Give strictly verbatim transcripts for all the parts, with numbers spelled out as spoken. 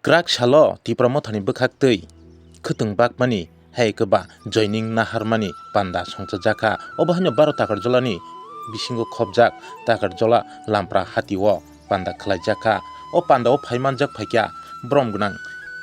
Prak salo Tipra Mothani bwkhaktwi khwtwng bakmani hai kwba joining naharmani panda songchajakha. Obo haino baro Takarjolani bisingo khopjak Takarjola Lampra hatio panda khlaijakha. O pandao phaimanjak phaikha borom gwnang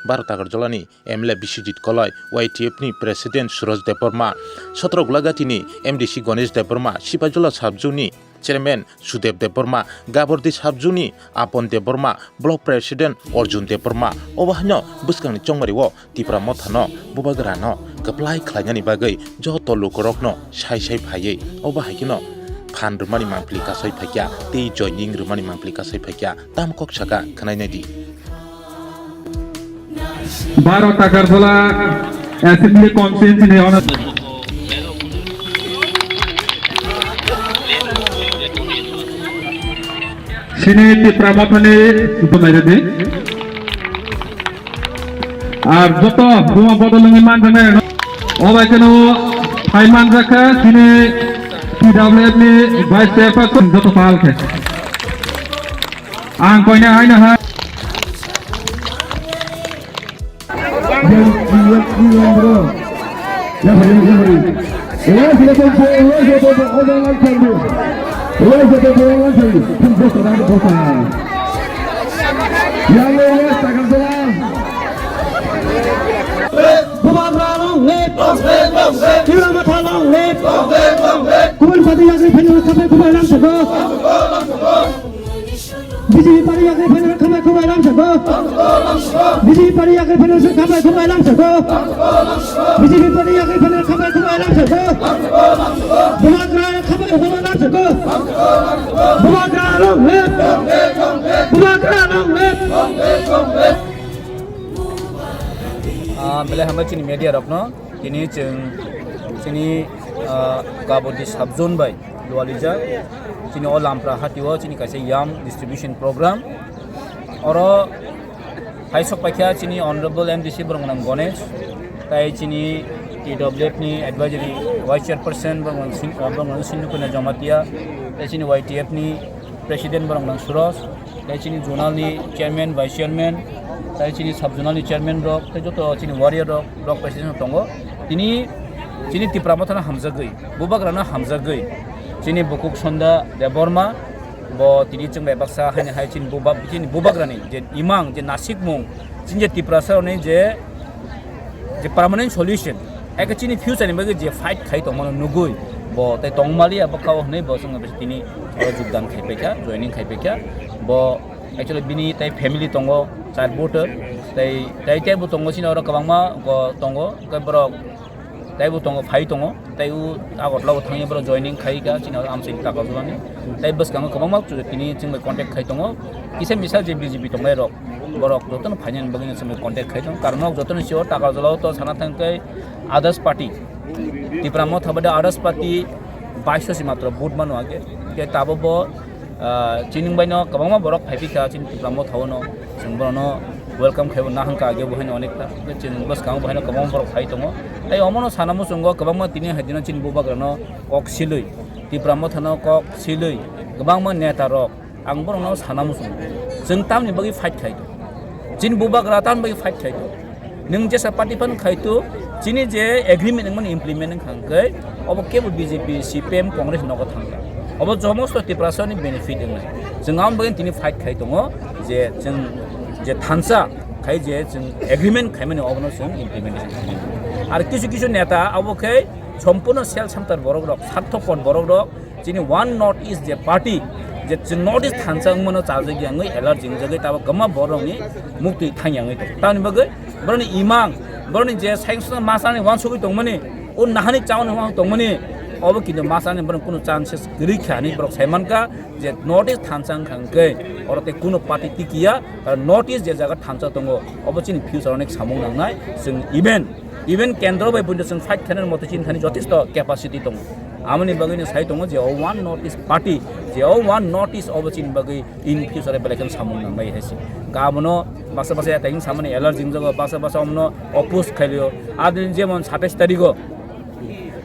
baro Takarjolani M L A Biswajit Koloi, Y T F ni President Suraj Debbarma, Sotrogulagati ni M D C Ganesh Debbarma, Sipaijala Sabjuni Chairman Sudeb Debbarma, Gabordi Sabjuni Apon Debbarma, Block President Arjun Debbarma. Obo haino bwskangni chongmari o Tipra Mothano bubagrano kwplai khlainani bagwi joto lukurokno sai sai phaiwi obo hai kheno phan rwmani mangpili kasai phaikha tei joining rwmani mangpili kasai phaikha. Tamo kok saka khwnai nai di. Baro Takarjala Assembly Constituency ni ono sini Tipra Mothani tumai redi. Ar joto buma bodol ni manjane obai keno phai manjakha sini T W F ni Vice Chairperson joto pal khe. Ang koine haino ha. Bubagra long live! Tipra Motha long live! Kubun pati yakri phani khapai kubai lam sako. B J P party yakri phani khapai kubai lam sako. B J P party yakri phani khapai kubai lam sako. B J P party yakri phani khapai kubai lam sako. Bubagra khapai kubai lam sako. Bubagra long live! Bubagra long live! Ah, belai hambai chini media rokno. Tini chwng chini, ah, Gabordi Sabjon bai lualijak. Chini o Lampra hatio chini kaisa yam distribution program. Oro hai sok paikha chini Honorable M D C borok nang Ganesh, tai chini T W F ni advisory vice chairperson borok nang Sin-, borok nang Sindhu Kanya Jamatia, tai chini Y T F ni president borok nang Suraj, tai chini zonal ni chairman, vice chairman, tai chini sub zonal ni chairman rok, tai joto chini warrior rok, block president rok tongo. Tini chini Tipra Mothano hamjagwi, bubagrano hamjagwi, chini Bukuk Sonda Debbarma, bo tini chwng bai baksa haini hai chini bubak, chini bubagrani je imang, je nasikmung, chini je Tiprasa rokni je, je permanent solution, eke chini future ni bagwi je fight khai tongmano nugwi, bo tai tongmaliya bwkhao hwnwi bo chwngno tini oro jogdan khai paikha, joining khai paikha. Bo actually bini tai family tongo, char voter, tai, tai teibo tongo chini oro kwbangma bo tongo, hwnkhe borok teibo tongo, phai tongo, tai o Agartala o thangwi borok joining khai kha chini oro amchaini Takarjolani. Tai bwskango kwbangma tini chwngbai contact khai tongo, kisa misa je B J P tongnai rok, borok jotono phainani bagwi chwngbai contact khai tongo, karon nok jotono sio Takarjala o to sana thangkhe others party, Tipra Motha bade others party baiso si matro vote mano age. Ke tabo bo, ah, chini bai no kwbangma borok phai phi kha chini Tipra Motha o no. Chwng borokno welcome khaibo nahang kha age bo haino onek ta. Chwng bwskango bo haino kwbangma borok phai tongo. Tai omono sana muchungo kwbangma tini hai dino chini bubagrano kok silwi, Tipra Mothano kok silwi, kwbangma neta rok Ang borokno sana muchungo. Chwng tamni bagwi fight khai tongo. Chini bubagra tamni bagwi fight khai tongo. Nwng jesa party phano khai to, chini je agreement wngmani implement wngkha hwnkhe, obo kebo B J P, C P M, Congress nogo thangkha. Obo jomosto Tiprasani benefit wngnai. Chwng aboni bagwi tini fight khai tongo je chwng je thansa khai je chwng agreement khaimani obono chwng implementation khaimani. Ar kisu kisu neta abo khe sompurno self centered borok rok, sarthopor borok rok, Chini One North East je party, je chini North East thansa wngmano chajagwi wngwi allergy wngjagwi tabo kwbangma borokni muktwi thangya wngwi tongo. Tamni bagwi borokni imang, borokni je sanction masani wansugwi tongmani, o nahani chauni wansugwi tongmani, obo kintu masani borok kunu chances kwrwi kha hinwi borok sai mankha je North East thansa wngkha hwnkhe oro tei kunu party tikiya, karon North East je jaga thansa tongo, obo chini future onek samung nangnai. Chwng even Even kendro bai buino chwng fight khainani mote chini thani jotesto capacity tongo. Amoni bagwino sai tongo je o One North East Party, je o One North East obo chini bagwi in future belai kheno samung nangbai hai se. Ka abono basa basa yathai samani allergy wngjago, basa basa omono oppose khailio. Adini jemon satais tarigo,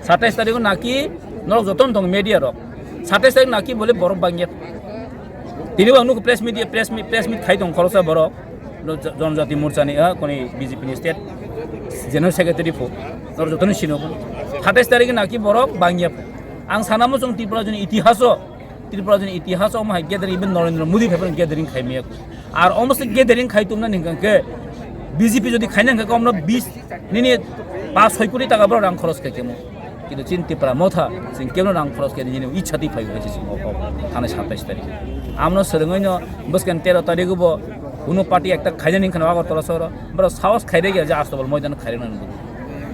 satais tarigo naki norok jotono tongo media rok. Satais tarik naki bole borok bangya. Tini bo ang nukho press media, press meet, press meet khai tong khoroksa borok. Lo ja-, Jonojati Morcha ni, ah, koni B J P ni state general secretary pho. Nor joto ni sino pho. Satais tarik na ki borok bangya pho. Ang sana mo chwng Tripura joni itihaso, Tripura joni itihaso mo hai gathering, even Narendra Modi phai phano gathering khai miya ko. Ar omo se gathering khai tumna ni hwnkhe B J P jodi khaina hwnkhe omno bis nini pas soi koti taka borok rang khoros khai kemo. Kintu chini Tipra Motha, chwng kebno rang khoros khe nini ichha twi phai khe chwng o kok thani satais tarik. Amno swrwngwi no bwskang tero tarik bo kuno party ekta khainani wngkha Agartala sohoro, borok sahos khairege je Astabal moidan khairana nungwi.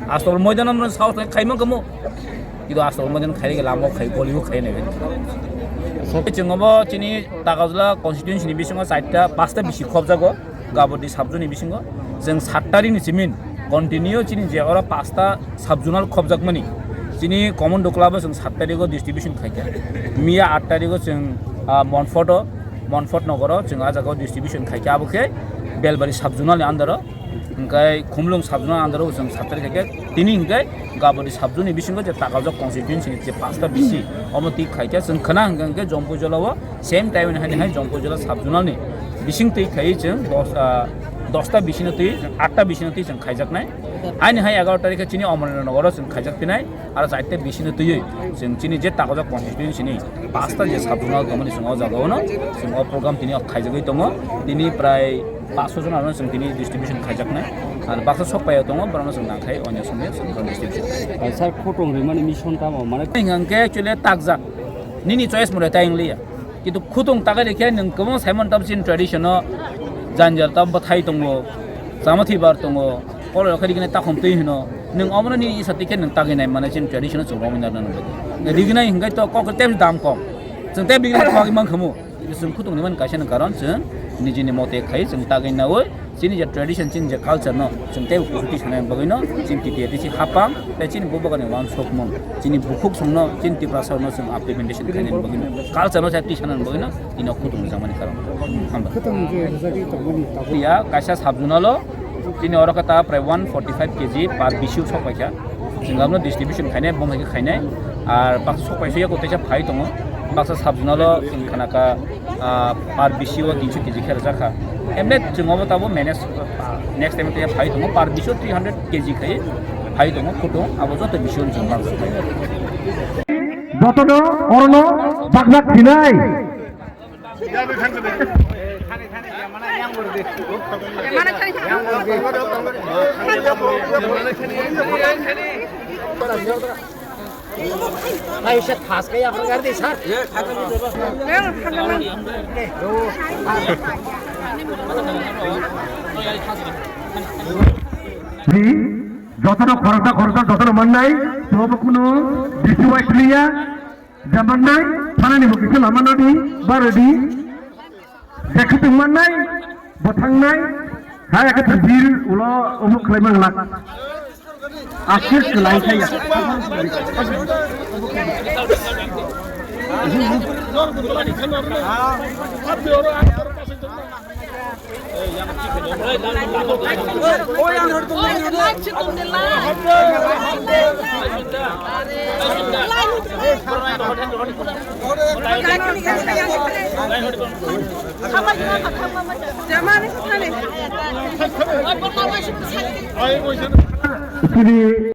Astabal moidan amno sahos khaima kamo. Kintu Astabal moidan khairege lama khai goli khai nai. Chwng obo chini Takarjala constituency ni bisingo chaita pasta bisi khobjago. Gabodi subzone ni bisingo chwng sat tarikh ni simin continue chini je oro pasta subzonal khobjakmani chini common doklabo chwng sat tarikh o distribution khaikha. Miya at tarikh o chwng, ah, Monfort o, Monfort nogoro chwng ah jagao distribution khaikha. Abo khe Belbari subzonal ni under o, hwnkhe Khumlwng subzonal under o chwng sat tarikh khaikha. Tini hwnkhe Gabodi subzone ni bisingo je Takarjala constituency ni je pasta bisi omo twi khaikha. Chwng khna hwnkhe Jompuijala o same time ni hai, hai Jompuijala subzonal ni bising twi khai chwng dos, ah, dosta bisino twi, atta bisino twi chwng khaijaknai. Ani hai egaroh tarikh chini Amarnagar o chwng khaijak phinai, aro chaita bisino twiwi chwng chini je Takarjala constituency ni pasta je subzonal tongmani chwng o jaga o no chwng o program tini khaijagwi tongo. Tini prai paso jon aro chwng tini distribution khaijaknai. Ar baksa sok pai tongo, borokno chwng nang khai onyo somoi chwng distribution. Sir, khutong rimani mission tamo, mane? Hingke actually takjak. Nini choice mure tai wng liya. Kintu khutong tagai rikhe nwng kwbangma saimano tamo chini tradition o janjal tamo bwthai tongo, chamathi bar tongo, koloi rok khe riknai takhum twi hino. Nwng omono nini isa tikhe nwng tagwi nai mane chini tradition o chwng romwi narwkna nang bagwi. Rignai hwnkhe to kok tei dam kom. Chwng tei bigla kok mang khamu. Chwng khutong ni man kaisa ni karon chwng nijini mote khai chwng tagwi nawi. Chini je tradition, chini je culture no chwng tei kuchuti sanai bagwi no chini T T A D C hapang tei chini bubagra ni uansukmung, chini bukhuk songno, chini Tiprasa no chwng implementation khainani bagwi no, culture no safety sanani bagwi no tino khutong rijak mani karon. Hambai. Khutong je rijak tongmani tabuk. Ya kaisa subzonal o chini oro khe ta prai one forty five K G per bisi o sok paikha. Chwng abono distribution khainai, bom hai khe khainai. Ar baksa sok paisa yago teisa phai tongo. Baksa subzonal o chwng khana kha, ah, per bisi o tinso K G khe rwjak kha. Emne chwng obo tabuk manage, ah, next time tei phai tongo, per bisi o three hundred K G khai phai tongo, khutong abo joto bisi o chwng baksa phai. Jotono orono bakjak phinai. Hai, sir, khas kaya apni gardi, sir. Ni, jotono khoroksa, khoroksa, jotono mannai, to bo kuno D C Y kliya. Jamanai, thanani bo kisa lama nadi, barodi. Dekhe tongmannai, bo thangnai, hai akhe thajir ulo umuk khlai manglak. Akhir khlai khaya. Sini